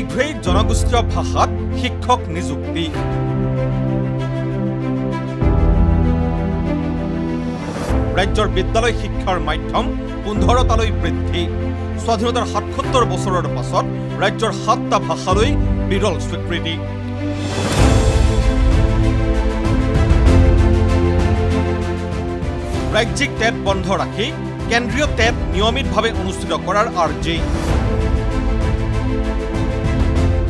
শীঘ্ৰেই জনগোষ্ঠীয় ভাষাত শিক্ষক নিযুক্তি। ৰাজ্যৰ বিদ্যালয় শিক্ষাৰ মাধ্যম 15টালৈ বৃদ্ধি। স্বাধীনতাৰ 77 বছৰৰ পাছত ৰাজ্যৰ 7টা ভাষালৈ বিৰল স্বীকৃতি। ৰাজ্যিক টেট বন্ধ ৰাখি কেন্দ্ৰীয় টেট নিয়মিতভাৱে অনুষ্ঠিত কৰাৰ আৰ্জি।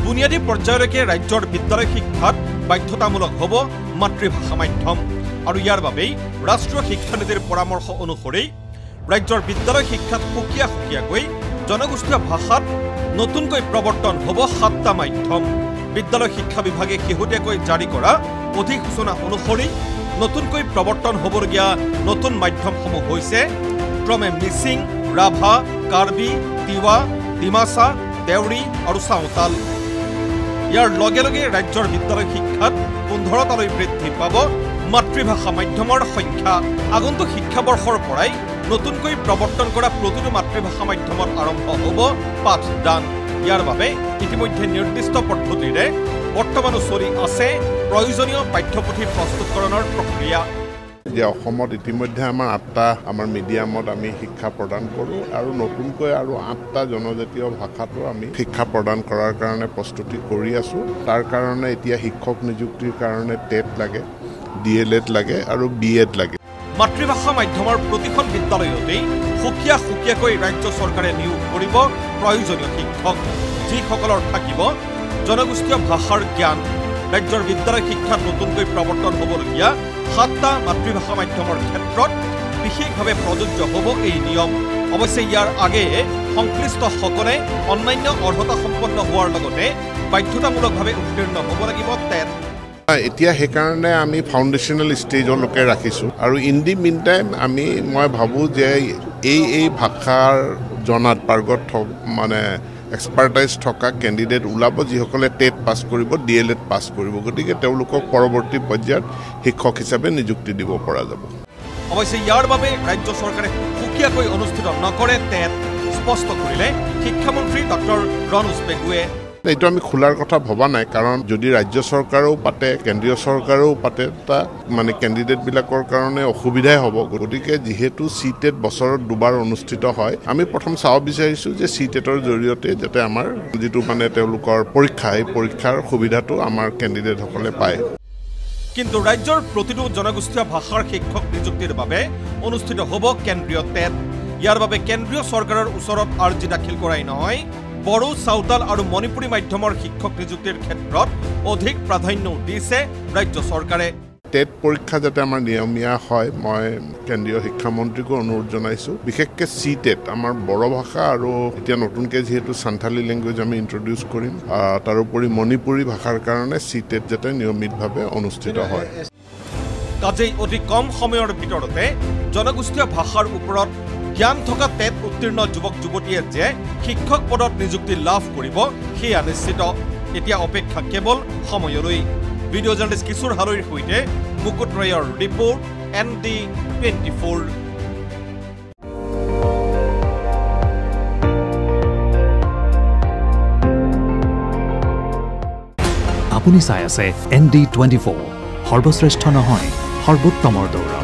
বুনিয়াদী পৰ্যায়লৈকে ৰাজ্যৰ বিদ্যালয় শিক্ষাত বাধ্যতামূলক হ'ব মাতৃভাষা মাধ্যম আৰু ইয়াৰ বাবেই ৰাষ্ট্ৰীয় শিক্ষানীতিৰ পৰামৰ্শ অনুসৰি ৰাজ্যৰ বিদ্যালয় শিক্ষাত সুকীয়া সুকীয়াকৈ জনগোষ্ঠীয় ভাষাত নতুনকৈ প্ৰৱৰ্তন হ'ব 7টা মাধ্যম। বিদ্যালয় শিক্ষা বিভাগে শেহতীয়াকৈ জাৰি কৰা অধিসূচনা অনুসৰি নতুনকৈ প্ৰৱৰ্তন হ'বলগীয়া নতুন মাধ্যমসমূহ হৈছে ক্ৰমে মিচিং, ৰাভা, কাৰ্বি, তিৱা, ডিমাচা, দেউৰী আৰু চাওতাল। ইয়াৰ লগে লগে ৰাজ্যৰ বিদ্যালয় শিক্ষাত 15টালৈ বৃদ্ধি পাব মাতৃভাষা মাধ্যমৰ সংখ্যা। আগন্তুক শিক্ষাবৰ্ষৰ পৰাই নতুনকৈ প্ৰৱৰ্তন কৰা প্ৰতিটো মাতৃভাষা মাধ্যমত আৰম্ভ হ'ব পাঠদান। ইয়াৰ বাবে ইতিমধ্যে নিৰ্দিষ্ট পদ্ধতিৰে বৰ্তমানো চলি আছে প্ৰয়োজনীয় পাঠ্যপুথি প্ৰস্তুতকৰণৰ প্ৰক্ৰিয়া। যে অসমত ইতিমধ্যে আমাৰ 8টা আমাৰ মিডিয়ামত আমি শিক্ষা প্ৰদান কৰোঁ আৰু নতুনকৈ আৰু 8টা জনজাতীয় ভাষাটো আমি শিক্ষা প্ৰদান কৰাৰ কাৰণে প্ৰস্তুতি কৰি আছোঁ। তাৰ কাৰণে এতিয়া শিক্ষক নিযুক্তিৰ কাৰণে টেট লাগে, DL.Ed লাগে আৰু B.Ed লাগে। মাতৃভাষা মাধ্যমৰ প্ৰতিখন বিদ্যালয়তেই সুকীয়া সুকীয়াকৈ ৰাজ্য চৰকাৰে নিয়োগ কৰিব প্ৰয়োজনীয় শিক্ষক, যিসকলৰ থাকিব জনগোষ্ঠীয় ভাষাৰ জ্ঞান। ৰাজ্যৰ বিদ্যালয় শিক্ষাত নতুনকৈ প্ৰৱৰ্তন হ'বলগীয়া 7টা মাতৃভাষা মাধ্যমৰ ক্ষেত্ৰত বিশেষভাৱে প্ৰযোজ্য হ'ব এই নিয়ম। অৱশ্যে ইয়াৰ আগেয়ে সংশ্লিষ্টসকলে অন্যান্য অৰ্হতা সম্পন্ন হোৱাৰ লগতে বাধ্যতামূলকভাৱে উত্তীৰ্ণ হ'ব লাগিব টেট। এতিয়া সেইকাৰণে আমি ফাউণ্ডেশ্যনেল ষ্টেজলৈকে ৰাখিছোঁ আৰু ইন the mean time মই ভাবোঁ যে এই ভাষাৰ জনাত পাৰ্গত মানে এক্সপাৰ্টাইজ থকা কেণ্ডিডেট ওলাব, যিসকলে টেট পাছ কৰিব, DL.Ed পাছ কৰিব। গতিকে তেওঁলোকক পৰৱৰ্তী পৰ্যায়ত শিক্ষক হিচাপে নিযুক্তি দিব পৰা যাব। অৱশ্যে ইয়াৰ বাবে ৰাজ্য চৰকাৰে সুকীয়াকৈ অনুষ্ঠিত নকৰে টেট, স্পষ্ট কৰিলে শিক্ষামন্ত্ৰী ডক্টৰ ৰণোজ পেগুৱে। এইটো আমি খোলাৰ কথা ভবা নাই, কাৰণ যদি ৰাজ্য চৰকাৰেও পাতে, কেন্দ্ৰীয় চৰকাৰেও পাতে, তা মানে কেণ্ডিডেটবিলাকৰ কাৰণে অসুবিধাই হ'ব। গতিকে যিহেতু চি টেট বছৰত দুবাৰ অনুষ্ঠিত হয়, আমি প্ৰথম চাব বিচাৰিছোঁ যে চি টেটৰ জৰিয়তে যাতে আমাৰ যিটো মানে তেওঁলোকৰ পৰীক্ষা, এই পৰীক্ষাৰ সুবিধাটো আমাৰ কেণ্ডিডেটসকলে পায়। কিন্তু ৰাজ্যৰ প্ৰতিটো জনগোষ্ঠীয় ভাষাৰ শিক্ষক নিযুক্তিৰ বাবে অনুষ্ঠিত হ'ব কেন্দ্ৰীয় টেট। ইয়াৰ বাবে কেন্দ্ৰীয় চৰকাৰৰ ওচৰত আৰ্জি দাখিল কৰাই নহয়, বড়ো, চাওতাল আৰু মণিপুৰী মাধ্যমৰ শিক্ষক নিযুক্তিৰ ক্ষেত্ৰত অধিক প্ৰাধান্য দিছে ৰাজ্য চৰকাৰে। টেট পৰীক্ষা যাতে আমাৰ নিয়মীয়া হয়, মই কেন্দ্ৰীয় শিক্ষামন্ত্ৰীকো অনুৰোধ জনাইছোঁ। বিশেষকৈ চি টেট আমাৰ বড়ো ভাষা আৰু এতিয়া নতুনকৈ যিহেতু সান্থালী লেংগুৱেজ আমি ইণ্ট্ৰডিউচ কৰিম, তাৰোপৰি মণিপুৰী ভাষাৰ কাৰণে চি টেট যাতে নিয়মিতভাৱে অনুষ্ঠিত হয়। কাজেই অতি কম সময়ৰ ভিতৰতে জনগোষ্ঠীয় ভাষাৰ ওপৰত জ্ঞান থকা টেট উত্তীৰ্ণ যুৱক যুৱতীয়ে যে শিক্ষক পদত নিযুক্তি লাভ কৰিব সেয়া নিশ্চিত। এতিয়া অপেক্ষা কেৱল সময়লৈ। ভিডিঅ' জাৰ্নেলিষ্ট কিশোৰ হালৈৰ সৈতে মুকুট ৰায়ৰ ৰিপৰ্ট, ND24। আপুনি চাই আছে ND24, সৰ্বশ্ৰেষ্ঠ নহয় সৰ্বোত্তমৰ দৌৰত।